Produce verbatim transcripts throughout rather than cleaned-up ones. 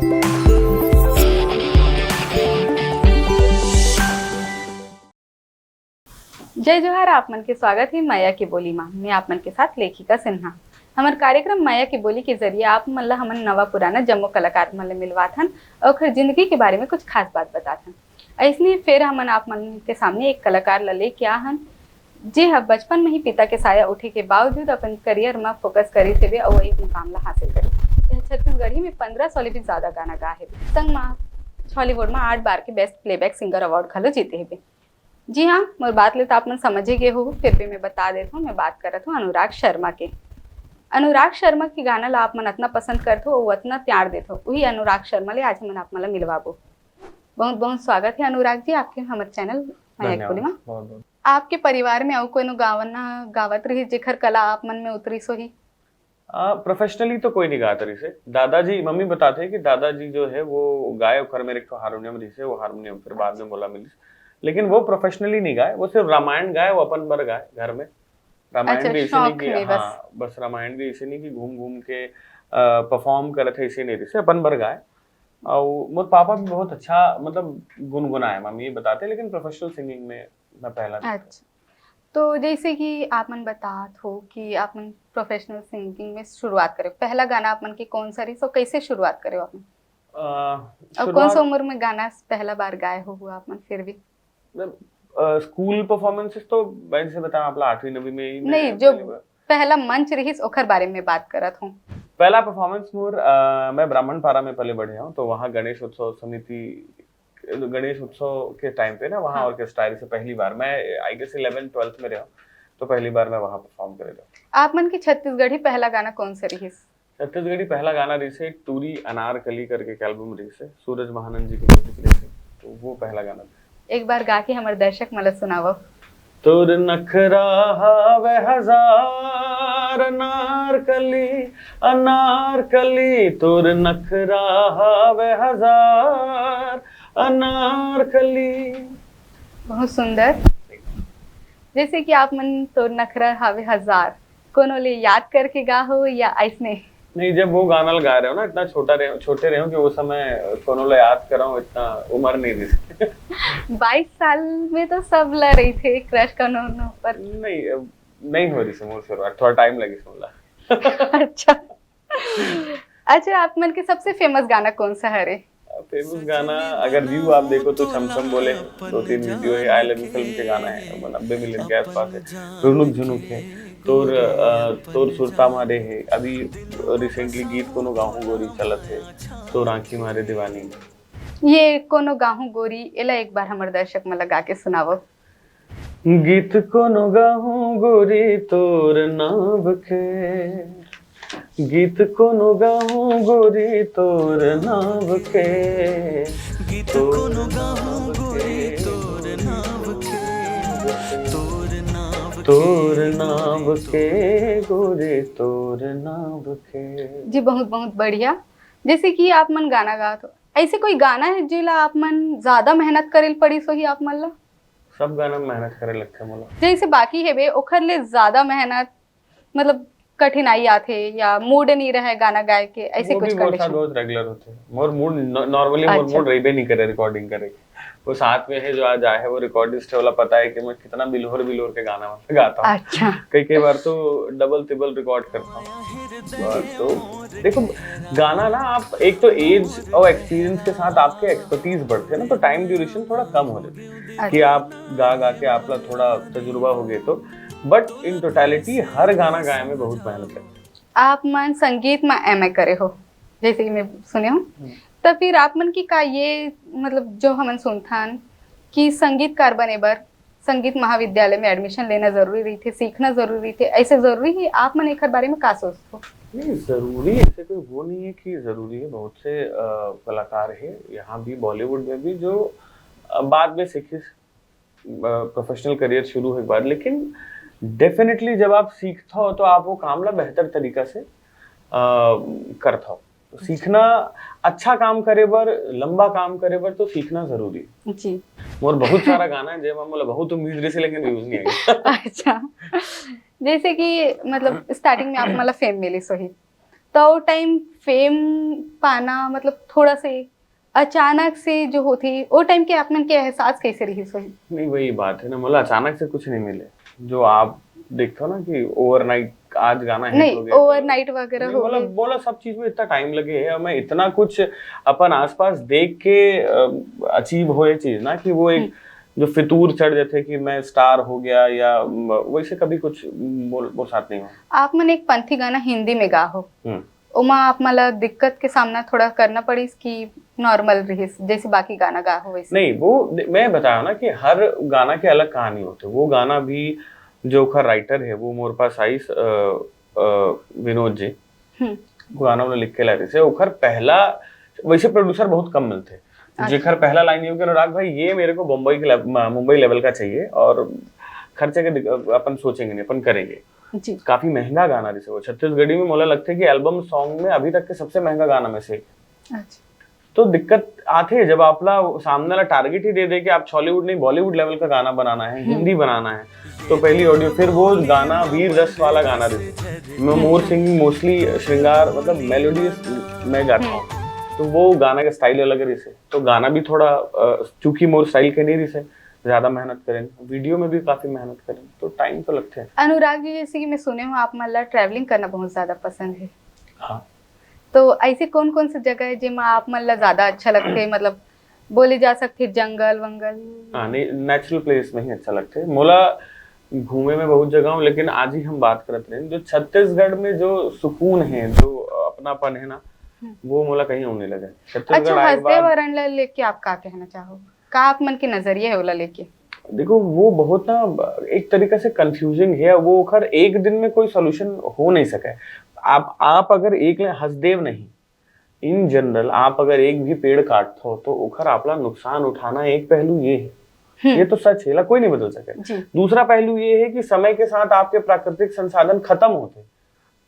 जय जोहार, आप मन के स्वागत हे मया के बोली मा। मैं आप मन के साथ लेखिका सिन्हा। हमर कार्यक्रम मया के बोली के जरिए आप मन ला हमन नवा पुराना जम्मो कलाकार मन ले मिलवाथन अउ ओखर जिंदगी के बारे में कुछ खास बात बताथन। अइसने फेर हमन आप मन के सामने एक कलाकार ला लेके आ हन, जे ह बचपन में ही पिता के साया उठे के बावजूद अपन करियर म फोकस करिस हेबे अउ एक मुकाम ला हासिल करिस। यह छत्तीसगढ़ी में पंद्रह सौ ले भी ज्यादा गाना गा हेबे। संग म हॉलीवुड म आठ बार के बेस्ट प्लेबैक सिंगर अवार्ड घलो जीते हेबे। जी हाँ, मोर बात ले तो आप मन समझ ही गए हो, फिर भी मैं बता देता हूँ, मैं बात करत हूँ अनुराग शर्मा के। अनुराग शर्मा के गाना ला आप मन अतना पसंद करत हो, वो अतना प्यार देत हो, वही अनुराग शर्मा ले आज हमन आप मन ला मिलवाबो। बहुत बहुत स्वागत है अनुराग जी आपके हमर चैनल मया के बोली मा। बहुत बहुत आपके परिवार में अउ कोनो गावना गावत रही जेखर कला आप मन में उतरिस होही? प्रोफेशनली तो कोई नहीं गात रहिस हे। दादाजी, मम्मी बताथे कि दादाजी जो है वो गाए, ओकर मेर एक ठो हारमोनियम रहिस हे, वो हारमोनियम फिर बाद में मोला मिलिस, लेकिन वो प्रोफेशनली नहीं गाए, वो सिर्फ रामायण गाए, वो अपन बर गाए घर में। रामायण अच्छा, भी ऐसे नहीं शौक कि में बस। हाँ, बस रामायण भी ऐसे नहीं कि घूम घूम के परफॉर्म करत हे, ऐसे नहीं रहिस हे, अपन बर गाए। और मोर पापा भी बहुत अच्छा, मतलब, गुनगुनाए, मम्मी ये बताथे, लेकिन प्रोफेशनल सिंगिंग में मैं पहला था। अच्छा, तो जैसे कि आप मन बतात हो कि आप मन प्रोफेशनल सिंगिंग में शुरुआत करे, पहला गाना आप मन के कौन सा रहिस और कैसे शुरुआत करे हो आप मन? अ, और कौन शुरुआत सा उम्र में गाना पहला बार गाए हो हुआ आप मन? फिर भी मतलब, अ, स्कूल परफॉर्मेंसेस तो मैं जैसे बताया आप ला आठवीं नवीं में ही मैं नहीं, जो पहली बार पहला मंच रहिस ओखर बारे में बात करत हूँ। पहला परफॉर्मेंस मोर, अ, मैं ब्राह्मण पारा में पले बढ़े हूँ, तो वहाँ गणेश उत्सव समिति, गणेश उत्सव के टाइम पे ना वहाँ हाँ। ऑर्केस्ट्रा रहिस हे पहली बार। मैं, आई गेस, इलेवन ट्वेल्थ में रहे हूँ, तो पहली बार मैं वहाँ परफॉर्म करे रहे हूँ। आप मन के छत्तीसगढ़ी पहला गाना कौन सा रहिस? छत्तीसगढ़ी पहला गाना रहिस हे टूरी अनारकली करके एक एल्बम रहिस हे, सूरज महानंद जी के म्यूजिक रहिस हे, तो वो पहला गाना था। एक बार गा के हमर दर्शक मन ला सुनावव। तोर नखरा हावे हजार अनारकली, अनारकली, तोर नखरा हावे हजार अनारकली। बहुत सुंदर। जैसे कि आप मन तोर नखरा हावे हजार, कोनो ले याद करके गा हो या ऐसने? नहीं, जब वो गाना ला गा रहे हो ना, इतना छोटा रहे, छोटे रहे हो कि वो समय कोनो ला याद करा हूँ, इतना उम्र नहीं रहिस। बाईस साल में तो सब ला रहिथे क्रश कोनो न पर। नहीं, अब नहीं हो रहिस हे मोर शुरुआत, थोड़ा टाइम लगिस मोला। अच्छा, अच्छा, आप मन के सबसे फेमस गाना कौन सा हरे? फेमस गाना, अगर व्यू आप देखो तो छम छम बोले, दो तीन वीडियो है, आई लव यू फिल्म के गाना है, वो नब्बे मिलियन के आसपास है। रुनुक झुनुक है, तोर, अ, तोर सुरता मारे है, अभी रिसेंटली गीत कोनो गाहूँ गोरी चलत है, तोर आँखी मारे दीवानी। ये कोनो गाहूँ गोरी, एला एक बार हमर दर्शक मन ला गा के सुनावव। गीत कोनो गाहूँ गोरी तोर नाव के, गीत कोनो गाहूँ गोरी तोर नाव के, गीत कोनो गाहूँ गोरी तोर नाव के, तोर नाव के, तोर नाव के गोरी तोर नाव के। जी, बहुत बहुत बढ़िया। जैसे कि आप मन गाना गात हो, ऐसे कोई गाना है जेला आप मन ज्यादा मेहनत करे ल पड़िस होही आप मन ला? सब गाना में मेहनत करे लगथे मोला। जैसे बाकी हेबे ओखर ले ज्यादा मेहनत, मतलब कठिनाई आथे या मूड नहीं रहे गाना गाए के, ऐसे वो कुछ भी मोर साथ कंडीशन? बहुत रेगुलर होथे। मोर मूड, नॉर्मली मोर अच्छा। मूड रहिबे नहीं करे रिकॉर्डिंग करे के। वो साथ में है जो आज आए है, वो रिकॉर्डिस्ट है, वाला पता है कि मैं कितना बिलोर बिलोर के गाना वाना गाता हूँ। अच्छा, कई कई बार तो डबल तिबल रिकॉर्ड करता हूँ। तो देखो, गाना ना, आप एक तो एज और एक्सपीरियंस के साथ आपके एक्सपर्टीज बढ़ते हैं ना, तो टाइम ड्यूरेशन थोड़ा कम हो जाता है अच्छा। कि आप गा गा के आप ला थोड़ा तजुर्बा हो गए तो, बट इन टोटलिटी हर गाना गाए में बहुत मेहनत है। आप मन संगीत में एमए करे हो, जैसे कि मैं सुने हूँ, हम्म। तो फिर आप मन की का ये, मतलब जो हमन सुनथन कि संगीतकार बने बर संगीत महाविद्यालय में एडमिशन लेना जरूरी रहिथे, सीखना जरूरी रहिथे, ऐसे जरूरी है? आप मन एकर बारे में का सोचते हो? नहीं, जरूरी ऐसे कोई वो नहीं है कि जरूरी है। बहुत से, अ, कलाकार है यहाँ भी, बॉलीवुड में भी, जो, अ, बाद में सीखिस, प्रोफेशनल करियर शुरू होए के बाद, लेकिन डेफिनेटली जब आप सीखता हो तो आप वो काम ला बेहतर तरीका से, अ, करता हो। तो सीखना, अच्छा काम करे बर, लंबा काम करे बर तो सीखना जरूरी है। जी, मोर बहुत सारा गाना है जेमा मोला बहुत उम्मीद रहिस हे, लेकिन व्यूज नहीं आए। अच्छा, जैसे कि मतलब स्टार्टिंग में आप मन ला फेम मिलिस होही, तो टाइम फेम पाना, मतलब, थोड़ा से अचानक से जो होथे, वो टाइम के आप मन के एहसास कैसे रहिस होही? नहीं, वही बात है ना, मोला अचानक से कुछ नहीं मिले। जो आप देखते हो ना कि ओवरनाइट आज गाना हिट नहीं, हो गया, तो ओवरनाइट वगैरह नहीं, हो मोला गए। मोला सब चीज में इतना टाइम लगे है, मैं इतना कुछ अपन आसपास देख के अचीव हो ये चीज ना, कि वो एक जो फितूर चढ़ जाते कि मैं स्टार हो गया, या म, वैसे कभी कुछ मोर मोर साथ नहीं हुआ। आप मन एक पंथी गाना हिंदी में गा हो, हम्म। ओमा आप मन ला दिक्कत के सामना थोड़ा करना पड़िस कि नॉर्मल रहिस, जैसे बाकी गाना गा हो वैसे? नहीं, वो दे- मैं बताया ना कि हर गाना के अलग कहानी होते। वो गाना भी जो ओखर राइटर है, वो मोर पास आइस, अ, अ, विनोद जी। हम्म। वो गाना उन्हें लिख के ला रहे थे। ओखर पहला, वैसे प्रोड्यूसर बहुत कम मिलते, अच्छा। जेखर पहला लाइन ये हो कि अनुराग भाई, ये मेरे को बम्बई के लेव-, म-, मुंबई लेवल का चाहिए और खर्चे के दिक-, अपन सोचेंगे नहीं, अपन करेंगे। जी। काफी महंगा गाना रहिसे वो। छत्तीसगढ़ी में मोला लगथे कि एल्बम सॉन्ग में अभी तक के सबसे महंगा गाना में से एक। अच्छा। तो दिक्कत आथे जब आपला सामने वाला टारगेट ही दे दे कि आप छॉलीवुड नहीं, बॉलीवुड लेवल का गाना बनाना है, हिंदी बनाना है। तो पहली ऑडियो, फिर वो गाना वीर रस वाला गाना रहिसे। मैं मोर सिंगिंग मोस्टली श्रृंगार, मतलब मेलोडियस मैं गाता हूँ, तो वो गाना का स्टाइल अलग रहिसे। तो गाना भी थोड़ा अ, चूंकि मोर स्टाइल के नहीं रहिसे, ज्यादा मेहनत करें, वीडियो में भी काफी मेहनत करें, तो टाइम तो लगते हैं। अनुराग जी, जैसे कि मैं सुने हूँ, आप मन ला ट्रैवलिंग करना बहुत ज्यादा पसंद है, हाँ। तो ऐसे कौन कौन सी जगह है जेमा आप मन ला ज्यादा अच्छा लगथे, मतलब, बोले जा सकथे जंगल वंगल? हाँ, नहीं, नेचुरल प्लेस में ही अच्छा लगथे मोला। घूमे में बहुत जगह हूँ, लेकिन आज ही हम बात करत रहे, जो छत्तीसगढ़ में जो सुकून है, जो अपनापन है ना, हम्म। वो मोला कहीं और नहीं लगे। छत्तीसगढ़ अच्छा, आए के हसदेव बाद अरण ला लेके आप का कहना चाहो, का आप मन के नजरिया है ओला लेके? देखो, वो बहुत ना एक तरीका से कंफ्यूजिंग है। वो ओखर एक दिन में कोई सॉल्यूशन हो नहीं सके। आप आप अगर एक ले-, हसदेव नहीं, इन जनरल आप अगर एक भी पेड़ काटते हो तो ओखर आपला नुकसान उठाना एक पहलू ये है। हम्म। ये तो सच है, ला कोई नहीं बदल सके। जी। दूसरा पहलू ये है कि समय के साथ आपके प्राकृतिक संसाधन खत्म होते,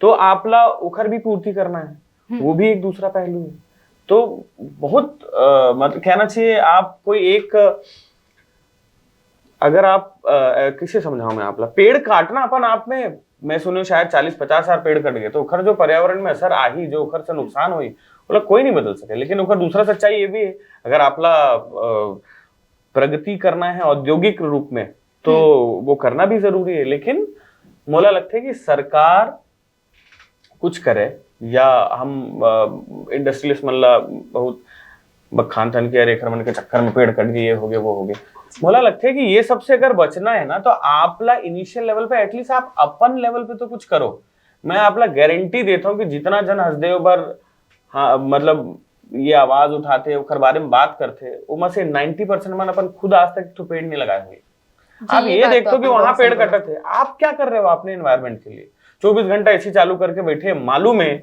तो आपला ओखर भी पूर्ति करना है, हम्म। वो भी एक दूसरा पहलू है। तो बहुत अ, मतलब कहना चाहिए, आप कोई एक, अगर आप अ, अ, कैसे समझाऊं मैं आपला, पेड़ काटना अपन आप में, मैं सुने शायद चालीस पचास हजार पेड़ कट गए, तो ओखर जो पर्यावरण में असर आही, जो ओखर से नुकसान होई, ओला कोई नहीं बदल सके। लेकिन ओकर दूसरा सच्चाई ये भी है, अगर आपला अ, प्रगति करना है औद्योगिक रूप में, तो वो करना भी जरूरी है। लेकिन मोला लगता है कि सरकार कुछ करे, या हम इंडस्ट्रियलिस्ट मन ला बहुत बखान थन कि अरे, एकर मन के चक्कर में पेड़ कट गए, ये हो गए, वो हो गए। मोला लगता है कि ये सबसे अगर बचना है ना, तो आपला इनिशियल लेवल पे, एटलीस्ट आप अपन लेवल पे तो कुछ करो। मैं आपला गारंटी देता हूँ कि जितना जन हसदेव बर, हाँ, मतलब, ये आवाज उठाते, ओकर बारे में बात करते, ओमा से नाइंटी परसेंट मन अपन खुद आज तक एक ठो पेड़ नहीं लगाए हुए। जी, आप ये ये बात तो देखते हो कि आपने वहां बहुत पेड़ सही कटत है, आप क्या कर रहे हो अपने एनवायरनमेंट के लिए? चौबीस घंटा एसी चालू करके बैठे हैं, मालूम है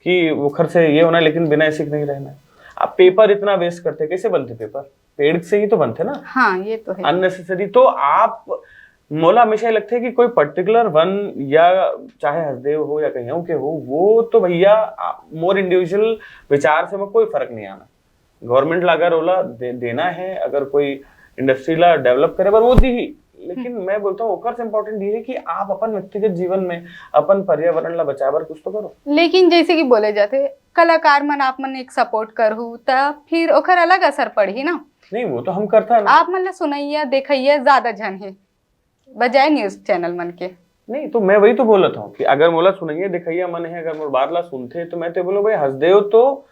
कि ओखर से ये होना है, लेकिन बिना एसी के नहीं रहना है। आप पेपर इतना वेस्ट करते हैं, कैसे बनते पेपर? पेड़ से ही तो बनते ना, हाँ, ये तो है। अननेसेसरी। तो आप, मोला हमेशा ये लगता है कि कोई पर्टिकुलर वन, या चाहे हसदेव हो या कहीं के हो, वो तो भैया, आ, मोर इंडिविजुअल विचार से मैं कोई फर्क नहीं आना। गवर्नमेंट ला अगर ओला दे, देना है, अगर कोई इंडस्ट्री ला डेवलप करे बर, वो दी ही। लेकिन मैं बोलता हूँ, ओकर से इंपॉर्टेंट ये है कि आप अपन व्यक्तिगत जीवन में अपन पर्यावरण ला बचाए बर कुछ तो करो। लेकिन जैसे कि बोले जाते, कलाकार मन आप मन एक सपोर्ट करहू, त फिर ओकर अलग असर पड़ही ना। नहीं, वो तो हम करता है ना। आप मन ला सुनैया देखैया ज्यादा झन है बजाय न्यूज चैनल मन के। नहीं, तो मैं वही तो बोलत हूँ कि अगर मोला सुनैया देखैया मन है, अगर मोर बात ला सुनते, तो मैं तो बोलूँ, भाई, हसदेव तो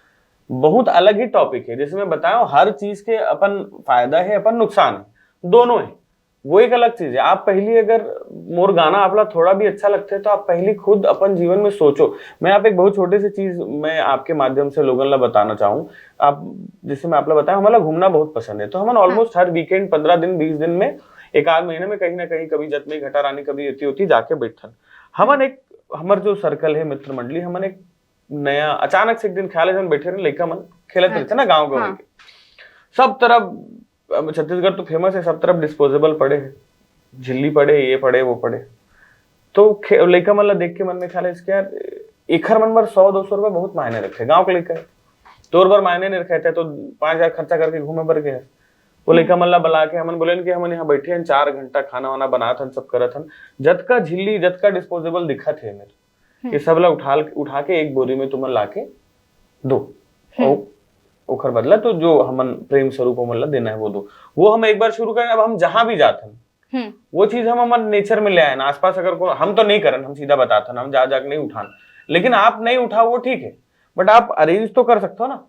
बहुत अलग ही टॉपिक है। जैसे मैं बताया हूँ, हर चीज के अपन फायदा है, अपन नुकसान है, दोनों है। वो एक अलग चीज है। आप पहली अगर मोर गाना आपला थोड़ा भी अच्छा लगता है, तो आप पहली खुद अपन जीवन में सोचो। मैं आप एक बहुत छोटे से चीज मैं आपके माध्यम से लोगन ला बताना चाहूँ। आप, जैसे मैं आपला बताया, हमारा घूमना बहुत पसंद है, तो हमन ऑलमोस्ट हर वीकेंड, पंद्रह दिन, बीस दिन में, एक आध महीने में कहीं ना कहीं, कभी जतमई घटा रानी, कभी एती ओती जाके बैठन। हमन एक, हमर जो सर्कल है, मित्र मंडली, हमन एक नया, अचानक से एक दिन ख्याल है, जन बैठे रहे, लइका मन खेलत अच्छा। रहते ना गाँव गाँव हाँ। के, सब तरफ, अब छत्तीसगढ़ तो फेमस है, सब तरफ डिस्पोजेबल पड़े हैं, झिल्ली पड़े, ये पड़े, वो पड़े। तो खे-, लइका मन ला देख के मन में ख्याल है कि यार, एखर मन बर सौ दो सौ रुपये बहुत मायने रखथे। गाँव के लइका है, तोर बर मायने नहीं रखथे, तो पाँच हजार खर्चा करके घूमे बर गए। वो लइका मन ला बुला के हमन बोलेन कि हमन यहाँ बैठे हैं, चार घंटा खाना वाना बनात हन, सब करत हन, जतका झिल्ली, जतका डिस्पोजेबल दिखत है मेरे, हम्म। ये सब ला उठा उठा के एक बोरी में तुमन लाके दो। हम्म। और ओखर बदला तो जो हमन प्रेम स्वरूप ओमन ला देना है वो दो। वो हम एक बार शुरू करें, अब हम जहां भी जाथन, हम्म। वो चीज हम हमर नेचर में ले आए ना। आसपास अगर को हम तो नहीं करन, हम सीधा बताथन, हम जा जाके नहीं उठान। लेकिन आप नहीं उठाओ वो ठीक है, बट आप अरेंज तो कर सकते हो ना।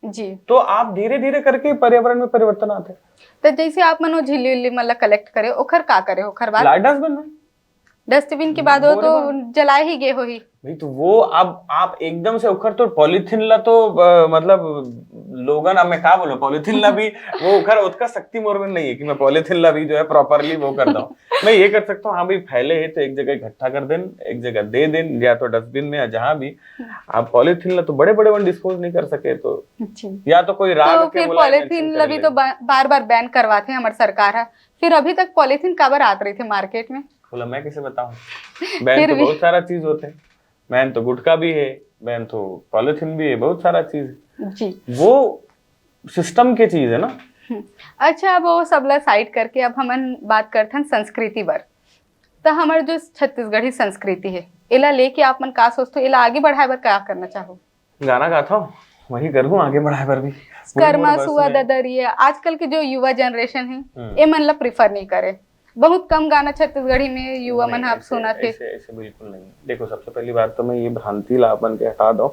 जी। तो आप धीरे धीरे करके पर्यावरण में परिवर्तन आते हैं। तो जैसे आप मनो झिल्ली उल्ली मन ला कलेक्ट करे, ओखर का करे, ओखर बाद? ला डस्टबिन में। डस्टबिन के बाद वो तो जलाए ही गए होही। भाई तो वो अब आप एकदम से उखर तो पॉलीथीन ला तो अ, मतलब लोगन, अब मैं का बोलूं, पॉलीथीन ला भी वो उखर ओतका शक्ति मोर में नहीं है कि मैं पॉलीथीन ला भी जो है प्रॉपरली वो कर दूं। मैं ये कर सकता हूँ, हाँ भाई फैले है तो एक जगह इकट्ठा कर देन, एक जगह दे देन, या तो डस्टबिन में या जहाँ भी। आप पॉलीथीन ला तो बड़े बड़े मन डिस्पोज नहीं कर सके तो जी। या तो कोई राग तो के फिर बोला mention पॉलीथीन कर ला भी ले। तो बा- बार बार बैन करवाथे हमर सरकार है, फिर अभी तक पॉलीथीन काबर आत रही थे मार्केट में? बोला मैं कैसे बताऊं, बैन फिर तो भी। बहुत सारा चीज होते हैं। बैन तो गुटखा भी है, बैन तो पॉलीथीन भी है, बहुत सारा चीज है। जी। वो सिस्टम के चीज है ना। अच्छा, अब वो सबला साइड करके अब हमन बात करथन संस्कृति बर। तो हमर जो छत्तीसगढ़ी संस्कृति है, एला लेके आप मन का सोचथो, एला आगे बढ़ाए बर का करना चाहो? गाना गाता हूँ, वही करूँ आगे बढ़ाए बर भी। पूरी कर्मा मोर बस सुआ में- ददरिया, आजकल के जो युवा जनरेशन है, हम्म। ए मन ला प्रेफर नहीं करे, बहुत कम गाना छत्तीसगढ़ी में युवा मन नहीं, आप ऐसे- सुनत हे। ऐसे ऐसे बिल्कुल नहीं। देखो, सबसे पहली बात तो मैं ये भ्रांति ला अपन के हटा दो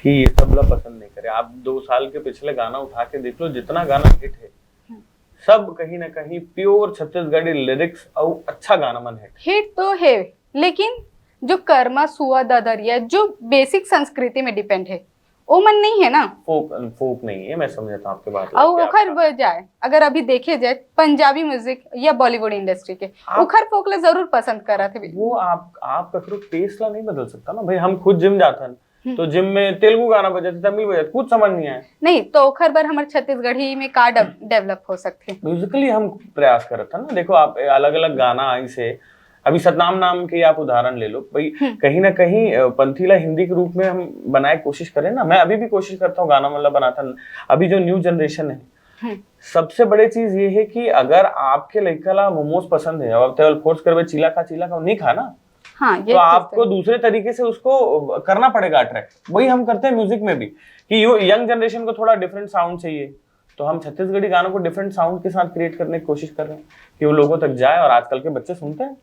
कि ये सब ला पसंद नहीं करे। आप दो साल के पिछले गाना उठा के देख लो, जितना गाना हिट है, हम्म। सब कहीं ना कहीं प्योर छत्तीसगढ़ी लिरिक्स और अच्छा गाना मन है। हिट तो है, लेकिन जो कर्मा सुआ ददरिया जो बेसिक संस्कृति में डिपेंड है, वो मन नहीं है ना। फोक फोक नहीं है, मैं समझता हूँ आपके बात ला और कि ओखर आपका- बजाय अगर अभी देखे जाए पंजाबी म्यूजिक या बॉलीवुड इंडस्ट्री के, आप- ओखर फोक ला जरूर पसंद करत हे। वो आप आप ककरो टेस्ट ला नहीं बदल सकता ना भाई। हम खुद जिम जाथन हम्म। तो जिम में तेलुगु गाना बजाते, तमिल बजाते, कुछ समझ नहीं आए। नहीं तो ओखर बर हमर छत्तीसगढ़ी में का डेवलप हो सकथे? म्यूजिकली हम प्रयास करत हन ना। देखो, आप अलग अलग गाना आई से, अभी सतनाम नाम के आप उदाहरण ले लो भाई। हम्म। कहीं ना कहीं अ, पंथी ला हिंदी के रूप में हम बनाए कोशिश करें ना। मैं अभी भी कोशिश करता हूँ गाना मतलब बनाथन। अभी जो न्यू जनरेशन है, हम्म। सबसे बड़ी चीज ये है कि अगर आपके लड़का ला मोमोज पसंद है और आप फोर्स करबे चीला खा, चीला खा, नहीं खा ना, हाँ, ये तो आपको दूसरे तरीके से उसको करना पड़ेगा अट्रैक्ट। वही हम करते हैं म्यूजिक में भी कि यू यंग जनरेशन को थोड़ा डिफरेंट साउंड चाहिए, तो हम छत्तीसगढ़ी गानों को डिफरेंट साउंड के साथ क्रिएट करने की कोशिश कर रहे हैं कि वो लोगों तक जाए और आजकल के बच्चे सुनते हैं।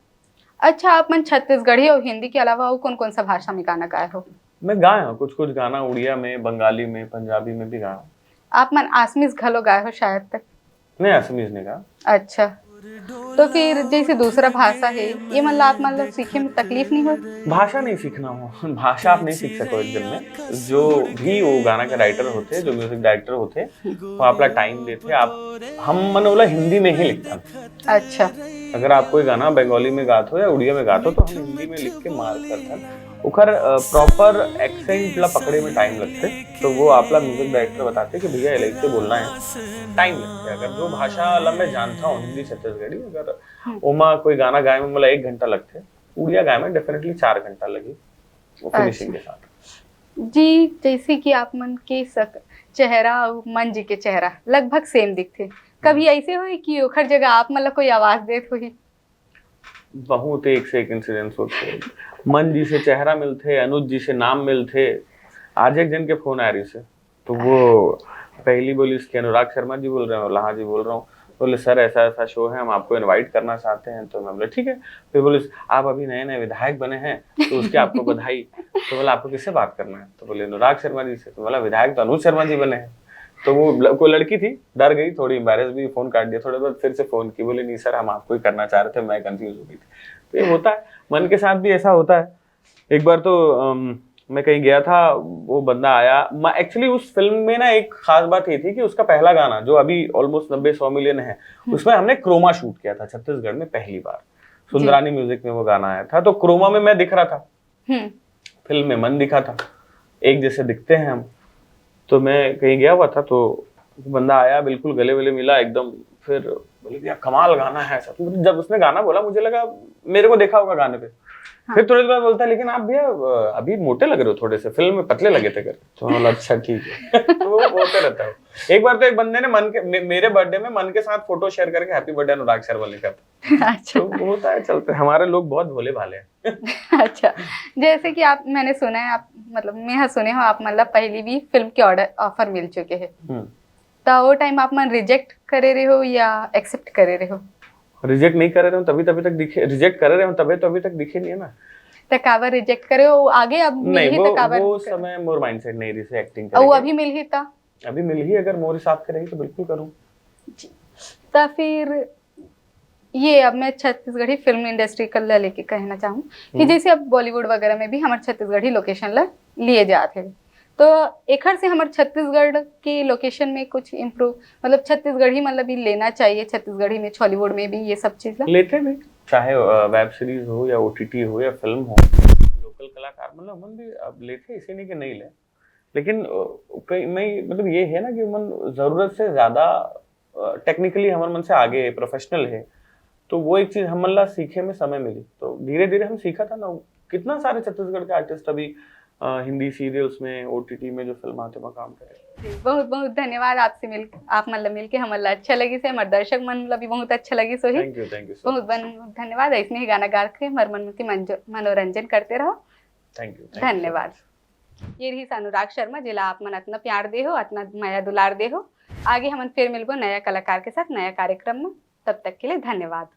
अच्छा, आप मन छत्तीसगढ़ी और हिंदी के अलावा और कौन कौन सा भाषा में गाना गाए हो? मैं गाया हूँ कुछ कुछ गाना उड़िया में, बंगाली में, पंजाबी में भी गाया हूँ। आप मन आसमीज घलो गाए हो शायद तक। नहीं, आसमीज नहीं गाया। अच्छा, तो फिर जैसे दूसरा भाषा है, ये मन ला आप मन ला सीखे में तकलीफ नहीं होय? भाषा नहीं सीखना हो, भाषा आप नहीं सीख सको एक दिन में। जो भी वो गाना के राइटर होते, जो म्यूजिक डायरेक्टर होते, वो आपला टाइम देते। आप हम मन ओला हिंदी में ही लिखथन। अच्छा। अगर आप कोई गाना बंगाली में गात हो या उड़िया में गात हो तो हम हिंदी में लिख के मार करथन। ओकर प्रॉपर एक्सेंट ला पकड़े में टाइम लगते, तो वो आपला म्यूजिक डायरेक्टर बताते कि भैया एला ऐसे बोलना है, टाइम लगते। अगर जो भाषा ला मैं जानता हूँ, हिंदी छत्तीसगढ़ी, अगर हम्म। ओमा कोई गाना गाए में मोला एक घंटा लगते, उड़िया गाए में डेफिनेटली चार घंटा लगी, वो फिनिशिंग अच्छा। के साथ। जी, जैसे कि आप मन के सक चेहरा और मन जी के चेहरा लगभग सेम दिखथे, कभी ऐसे होय कि ओखर जगह आप मन ला कोई आवाज देत होही? बहुत एक से एक इंसिडेंट्स होते हैं। मन जी से चेहरा मिलते, अनुज जी से नाम मिलते। आज एक जन के फोन आ रही से, तो वो पहली बोली इसके, "अनुराग शर्मा जी बोल रहे हो?" "हाँ जी बोल रहा हूँ।" बोले, "सर, ऐसा ऐसा शो है, हम आपको इनवाइट करना चाहते हैं।" तो मैं बोले, "ठीक है।" फिर बोले, "आप अभी नए नए विधायक बने हैं, तो उसके आपको बधाई।" तो बोला, "आपको किससे बात करना है?" तो बोले, "अनुराग शर्मा जी से।" तो बोला, "विधायक तो अनुज शर्मा जी बने हैं।" तो वो ल- कोई लड़की थी, डर गई, थोड़ी एम्बेरस भी, फोन काट दिया। थोड़े बाद फिर से फोन की, बोले, "नहीं सर, हम आपको ही करना चाह रहे थे, मैं कंफ्यूज हो गई थी।" तो ये होता है, मन के साथ भी ऐसा होता है। एक बार तो अम, मैं कहीं गया था, वो बंदा आया। एक्चुअली उस फिल्म में ना एक खास बात ये थी कि उसका पहला गाना जो अभी ऑलमोस्ट नब्बे सौ मिलियन है, हम्म। उसमें हमने क्रोमा शूट किया था छत्तीसगढ़ में पहली बार। सुंदरानी म्यूजिक में वो गाना आया था, तो क्रोमा में मैं दिख रहा था हम्म। फिल्म में मन दिखा था, एक जैसे दिखते हैं हम। तो मैं कहीं गया हुआ था, तो वो बंदा आया, बिल्कुल गले वले मिला एकदम, फिर बोले, "भैया, कमाल गाना है ऐसा।" तो जब उसने गाना बोला, मुझे लगा मेरे को देखा होगा गाने पे, फिर थोड़ी देर बाद बोलता है, "लेकिन आप भैया, अ, अभी मोटे लग रहे हो थोड़े से, फिल्म में पतले लगे थे कर।" तो मैं बोला, "अच्छा, ठीक है।" तो वो होते रहता है। एक बार तो एक बंदे ने मन के, मे-, मेरे बर्थडे में मन के साथ फोटो शेयर करके "हैप्पी बर्थडे अनुराग शर्मा" लिखा था। अच्छा। तो होता है, चलते हैं। हमारे लोग बहुत भोले भाले हैं। अच्छा, जैसे कि आप, मैंने सुना है, आप, मतलब, मैं हा सुने हो, आप, मतलब, पहली भी फिल्म के ऑर्डर, ऑफर मिल चुके हैं, हम्म। तो वो टाइम आप मन रिजेक्ट करे रहे हो या एक्सेप्ट करे रहे हो? रिजेक्ट नहीं करे रहे हो तभी, तभी तक दिखे, रिजेक्ट करे रहे हो तभी तो अभी तक दिखे नहीं है ना। तो काबर रिजेक्ट करे हो? आगे अब नहीं, मिलही वो तो काबर वो करे? समय मोर माइंडसेट नहीं रही से एक्टिंग और वो करे। अभी मिलही था? अभी मिलही, अगर मोर हिसाब के रही तो बिल्कुल करूँ। तो फिर ये, अब मैं छत्तीसगढ़ी फिल्म इंडस्ट्री कर ला लेके कहना चाहूँ कि हम्म। जैसे अब बॉलीवुड वगैरह में भी हमारे छत्तीसगढ़ी लोकेशन ला लिए जात है, तो एखर से हमारे छत्तीसगढ़ की लोकेशन में कुछ इम्प्रूव, मतलब, छत्तीसगढ़ी, मतलब, ये लेना चाहिए छत्तीसगढ़ी में, छॉलीवुड में भी ये सब चीज ला? लेते भी, चाहे वेब सीरीज हो या ओटीटी हो या फिल्म हो, लोकल कलाकार, मतलब, हमन भी अब लेते, इसे नहीं कि नहीं ले, लेकिन अ, कई, मैं, मतलब, ये है ना कि हमन जरूरत से ज्यादा टेक्निकली हमर मन से आगे है, प्रोफेशनल है, तो वो एक चीज हमन ला सीखे में समय मिली, तो धीरे धीरे हम सीखा था ना। कितना सारे छत्तीसगढ़ के आर्टिस्ट अभी अ, हिंदी सीरियल्स में, ओटीटी में जो फिल्म आते, वहाँ काम करे। बहुत बहुत धन्यवाद। आपसे मिल, आप मन ला मिलके हमन ला अच्छा लगिस हे, हमर दर्शक मन ला भी बहुत अच्छा लगिस होही। Thank you, thank you so बहुत बहुत धन्यवाद। ऐसने ही गाना गा के हमर मन के मंजो-, मनोरंजन करते रहो। Thank you. धन्यवाद। ये रहिस अनुराग शर्मा, जेला आप मन अतना प्यार दे हो, अतना मया दुलार दे हो। आगे हमन फिर मिलबो नया कलाकार के साथ, नया कार्यक्रम में। तब तक के लिए धन्यवाद।